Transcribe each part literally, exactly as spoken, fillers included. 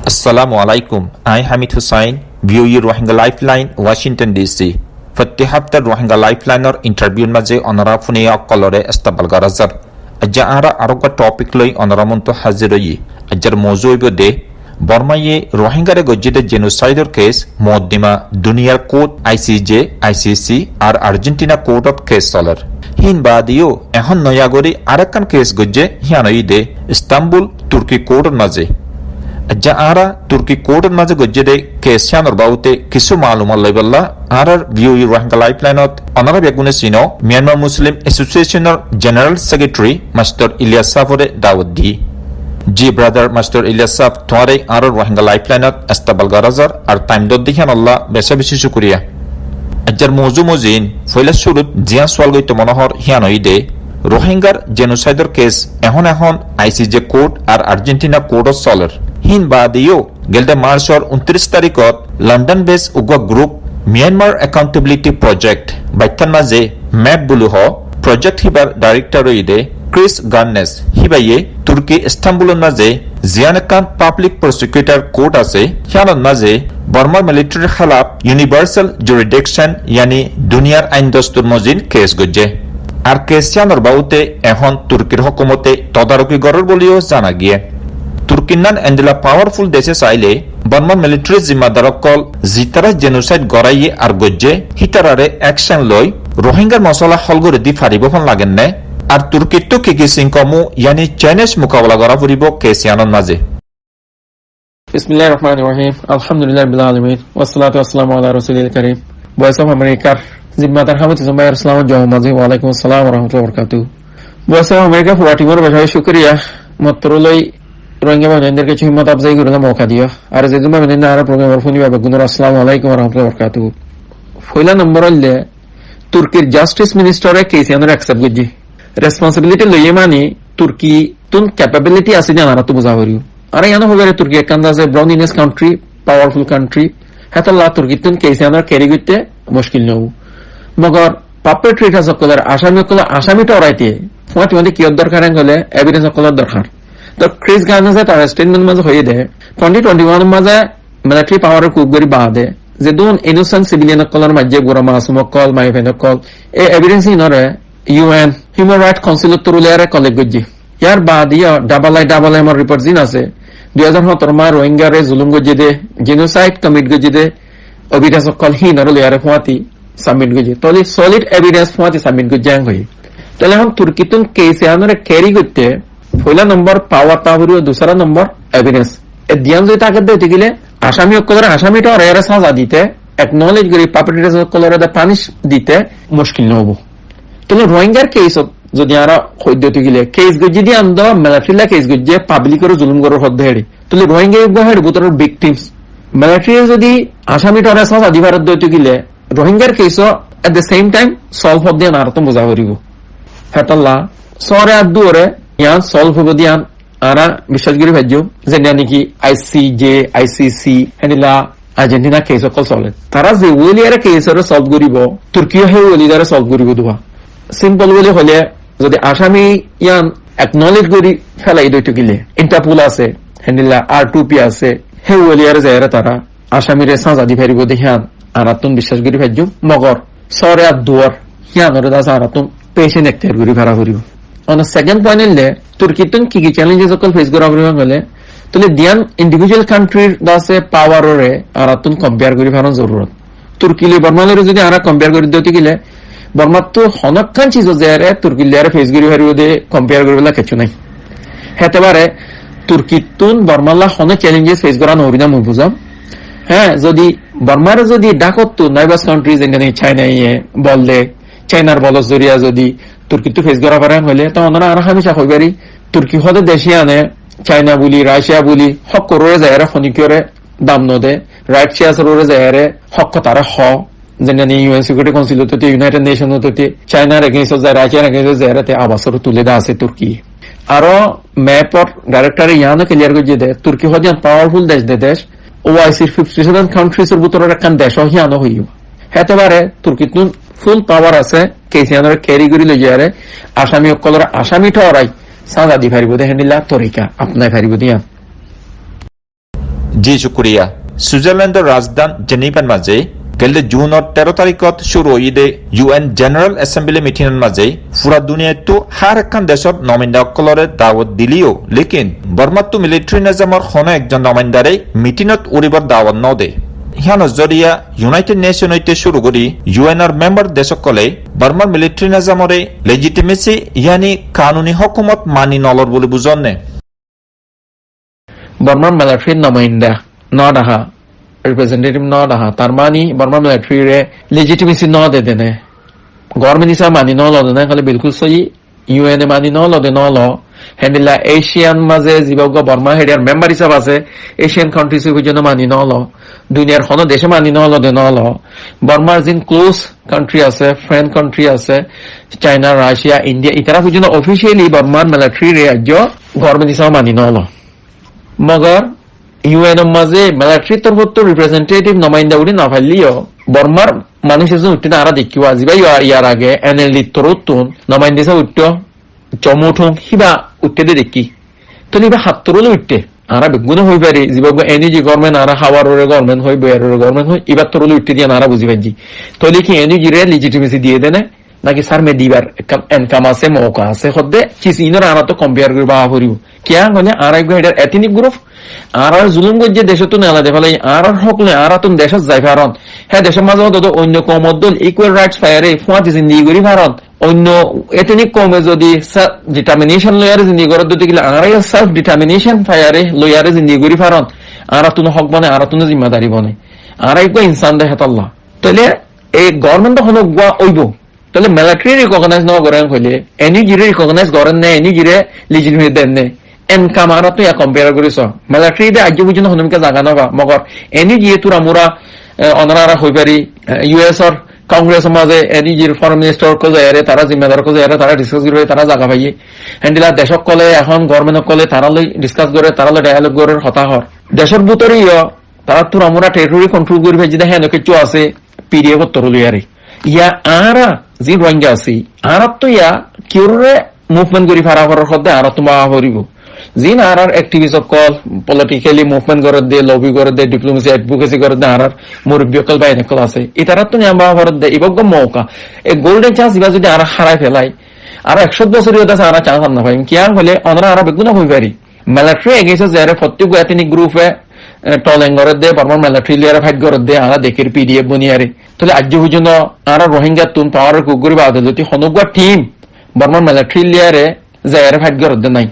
Assalamu alaikum. Añí Hamid Hussain, V O A Rohingya Lifeline, Washington D C. Fottí háftar Rohingya Lifeline or interview r mazé onorá fúniya ókkolóre estekbal gorá zar. Aijja añára arógga topic loi onorár muntu házir óiyi. Aijjar mouzu óibo de, Bormaye Rohingyare goijjé de genocide or case mokoddima duniyar court I C J, I C C ar Argentina court ot case soler. Híin baade yó ehón noya gorí arekkán case goijjé, hían óiye de Istanbul Turkey court or mazé. Aijja añára Turkey court or mazé goijjé de case hían or babote kissú malumot loibolla añárar V O A Rohingya Lifeline ot onorá beggúne sino Myanmar Muslim Association or General Secretary Mastor Ilyas sáb ore dawot di. Ji brother Mastor Ilyas sáb, tuáñre añárar Rohingya Lifeline ot estekbal gorá zar ar time dódde híanolla beca beci cúkuriya. Aijjar mouzu mozin, foila cúrut ziyán sual goitto mone hoór hían óiye de, Rohingyar genocide or case ehón ehón I C J court ar Argentina court ot soler. Híin baade yó gelde March or untiric tarik ot London base uggwá group Myanmar Accountability Project, baittán mazé map buli hoó, project híbar director óiye de Chris Gunness, híbaye Turkey Istanbul or mazé ziyán ekkán public prosecutor court asé, hían or mazé Bormar military r hélaf universal jurisdiction, yani duniyar ain dostur mozin case goijjé. Ar case hían or babote ehón Turkir hókumote todaroki gorér buli yó zana giyé. Turkey nan endilla powerful dece saile Bormar military r zimmadar ókkol zitará genocide goráiye ar goijjé, hítarare action loi Rohingyar mosola hól gorí di faribó fán lager né? Ar Turkittú ki ki sinkómu, yani challenge mukabela gorá foribó case hían or mazé? Bismillahir Rahmanir Rahim. Alhamdulillahi Rabbil Alamin. Wassalatu wassalamu ala Rasulil Karim. Voice of America r zimmadar Hamid Hussain bái or salam or juab mazé, wa alaikum assalam wa rahmatullahi wa barakatuhu. Voice of America r fura team or beci beci cúkuriya. Mottoro loi Rohingya bái boinnainor kessú himmot afzai goríbolla mouka diyo. Ar ze dun bái boinnain añárar program or fúniba beggúnore assalamu alaikum wa rahmatullahi wa barakatuhu. Foila nombor óilde, Turkir justice minister e case híanore accept goijjé. Responsibility loiyé mani Turkittún capability asé de añárattú buzá foribó. Añára hían ó hoi fari Turkey ekkán dece bronze country, powerful country. Hétolla Turkittún case híanore carry goitté muckil no óibo. Mogor perpetrators ókkolore, asami ókkolore asami thoraite fúañti fúañti kiyór dorkar, en óile evidence ókkolor dorkar. Tó Chris Gunness e tar statement mazé hoiyé de, twenty twenty one mazé military power e coup gorí baade ze dun innocent civilian ókkolor maijjé, gura masum ókkol, maiyafuain ókkol, e evidence híinore U N Human Rights Council ottu loi yáre collect goijjé. Yar baade yó double I double M or report zin asé, dui házar hóñtoro ma Rohingyare zulum goijjé de, genocide commit goijjé de, evidence ókkol híinore loi yáre fúañti submit goijjé. Tóile solid evidence fúañti submit goijjé en hoiyé. Tóile ehón Turkittún case híanore carry goitté foila nombor power táka foribó, dusára nombor evidence. E diyan zodi táke de óite gile asami ókkolore asami thorai yáre saza dite, acknowledge gorí perpetrators ókkolore de punish dite muckil no óibo. Tóile Rohingyar case ot zodi añára hoi de óite gile, case goijjé de yían do military la case goijjé, public ore zulum gorer hoó de héçe. Tóile Rohingya uggwá héçe bútoror victims. Military e zodi asami thorai saza di fare de óite gile, Rohingyar case o at the same time solve ódde yían añárattú buzá foribó. Hétolla sóore ar duore yían solve óibo de yían añára biccác gorí faijjum, zendilla niki I C J, I C C, héndilla Argentina case ókkol soler. Tará ze way loi yáre case ore solve goríbo, Turkey yó hé way loi yáre solve goríbo dua. Simple way loi hoile, zodi asami yían acknowledge gorí félai de óite gile, Interpol asé, héndilla R two P asé, hé way loi yáre zaiyóre tará asamire saza di faribó de hían añárattún biccác gorí faijjum, mogor sóore ar duor híanore de asé añárattún patient ektiyar gorí fara foribó. Ono second point óilde, Turkittún ki ki challenges ókkol face gora foribó hoile, tóile diyan individual country r de asé power ore añárattún compare gorí faron zorurot. Turki loi Borma loi zodi añára compare gorí de óite gile, Bormattú honókkan ciz zaiyóre Turki loi yáre face gorí faribó de compare goríbolla kessú nai. Hétebare Turkittún Bormalla honó challenges face gora no foribó de mui buzám. Hé, zodi Bormare zodi Dhakottú neighbors country zendilla niki China ye bol de, China r bolor zoriya zodi Turkittú face gora fare hoile, tó onora añára hámica hoi fari, Turki hoó de dec yíane China buli, Russia buli, hók ore zaiyóre honikiyore dam no de, right shares ore zaiyóre hók tará hoó, zendilla niki U N Security Council ot óite, United Nations ot óite, China r against ot zai, Russia r against ot zaiyóre te abas ore tule de asé Turki. Aró map or director e yíano clear goijjé de, Turki hoó de yían powerful dec de dec, O I C r fifty seven countries or bútoror ekkán dec ó híano hoiyé. Hétebare Turkittún full power asé, Kes iyanore keri gori loi jare asami okkolore asami thorai saza di faribo de, héndilla torika apnai faribo de iyan. Ji, cúkuriya. Suizalandor rajdán Jenebar mazé gelde Junor teró tarikot cúru óiye de U N General Assembly mitinor mazé fura duniyaittu hár ekkán decór nomainda okkolore dawot dileyó, lekin Bormattu militari nizamor hono ekzon nomaindare mitinot uçíbar dawot no de. Híyanor zoriya United Nation óite cúru gori U N or membar dec okkole Bormar militari nizamore legitimacy, yani kanuni hókumot mani nolor buli buzonne. Bormar militarir nomainda no dahá, representative no dahá, tar mani Bormar militarire legitimacy no de dene. Government hísabe mani no lo dene, hole bilkul sóiyi, U N e mani no lo de no lo. Héndilla Asian mazé zibá uggwá Borma héçiyar membar hísabe asé, Asian countries e foijjonto mani no lo. Duniyar hono dece mani no lo de no lo. Bormar zin close country asé, friend country asé, China, Russia, India, itara foijjonto officially Bormar militariré aijjó government hísabe mani no lo. Mogor U N or mazé militarir torfóttu representative nomainda uçí no failleyó, Bormar manúic ezon uiththé de añára dekkí, zibá yar, yar age N L D r torfóttun nomainda hísabe uiththó, Chomuthung híba uiththé de dekkí. Tóile íba hattór ule uiththé? Añára beggúne hoi fari, zibá uggwá N U G government, añára Hawar ore government hoi, Boyar ore government hoi, íbar tor ule uiththé de yián añára buzí faijjí. Tóile ki N U G re legitimacy diye de né? Náki sárme dibar ekkán enkam asé, mouka asé, hoó de, ki sinóre añára to compare gori báfa foribo. Kiyá hoilé añára uggwá héçiyar ethnic group, añárar zulum goijjé decóttu neelai de félaiye, añárar hók loi añára tún decót zai faron. Hé decór mazé hoó de oinno koumor dóil equal rights faiyaré fúañti zindigi gori faron. Oinno ethnic koume zodi self determination loiyaré zindigi goródde óile, añára yó self determination faiyaré loiyaré zindigi gorí faron, añárattún hók bone, añárattún zimmadari bone. Añára uggwá insan de hétolla. Tóile e government honó uggwá óibo. Tóile military recognize no goré hoilé, N U G re recognize goré né, N U G re legitimacy de né? Enkam añárattú yá compare gorí só. Military de aijjó foijjonto honó mikká zaga no fa, mogor N U G e turamura, eh, onorara hoi fari, eh, U S or Congress or mazé N U G r foreign minister ókkol zaiyaré, tará zimmadar ókkol zaiyaré, tará discuss gorí fari, tará zaga faiyé. Héndilla dec ókkole, ehón government ókkole tará loi discuss goré, tará loi dialogue gorér, hotá hoór. Decór bútore yó tará turamura territory control gorí faijjé de, héen kessú asé, P D F or through loiyaré. Yá añára zin Rohingya así, añárattú yá kiyóre movement gorí fara forer hoó de añárattú báfa foribo. Zin añárar activist ókkol, politically movement gorédde, lobby gorédde, diplomacy advocacy gorédde, añárar murubbi ókkol, báin ókkol asé, itarattú yá báfa foredde, ibá uggwá mouka. E golden chance ibá zodi añára hárai félai, aró ekcót bosór yó de asé añára chance ar no faiyum. Kiyá hoilé, onora añára beggúne hoi fari. Military against e zaiyaré, fottí uggwá ethnic group e, eh, toleng gorédde, Bormar military loiyaré fight gorédde, añára dekír P D F boniyaré. Tóile aijjó foijjonto añára Rohingya ttún power kuk gorí bade zodi honó uggwá team Bormar military loiyaré zaiyaré fight gorédde nái.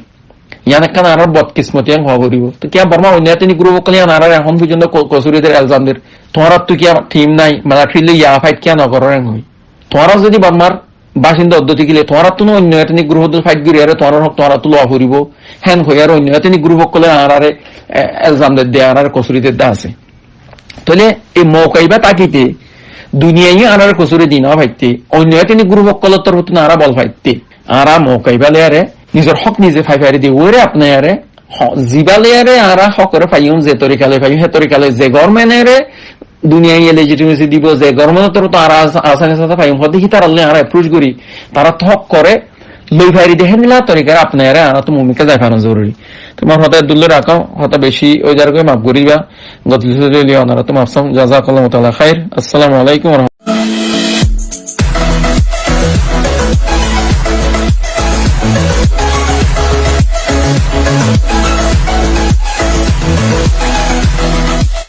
Yián ekkán añárar bodkismoti yián hoó foribo. Tó kiyá Bormar oinno ethnic group ókkole yián añárar ehón foijjonto ko-, kosúri der, elzam der? Tuáñrattú kiyá team nái, military loi yá fight kiyá no gorór en hoi? Tuáñra zodi Bormar bacinda ódde óile, tuáñrattún oinno ethnic group ókkol fight gorí aré tuáñrar hók tuáñrattú lowa foribo, héen hoiyaré oinno ethnic group ókkole añárare, e, elzam dedde, añárare kosúri dedde asé. Tóile e mouka ibá tákite, duniyaiye añárare kosúri di no faitté, oinno ethnic group ókkolor torfóttun añára bol faitté, añára mouka ibá loiyaré nizor hók nize fai fari de uore apnaiyaré, ho-, zibá loiyaré añára hókore faiyum, ze torika loi faiyum, hé torika loi ze government ore duniyaiye legitimacy dibo, ze government or torfóttu añára as-, asani sáte faiyum hoó de, hítarar loi añára approach gorí, taráttu hókore loi fari de héndilla torikare apnaiyaré añárattú mumkin zai fana zoruri. Tó mor hotá edúr loi rakó, hotá beci ói zargói, maf goríba, golt óile onorattú maf saiyum. Jazakallahu taala khair. Assalamu alaikum wa rahmatullahi.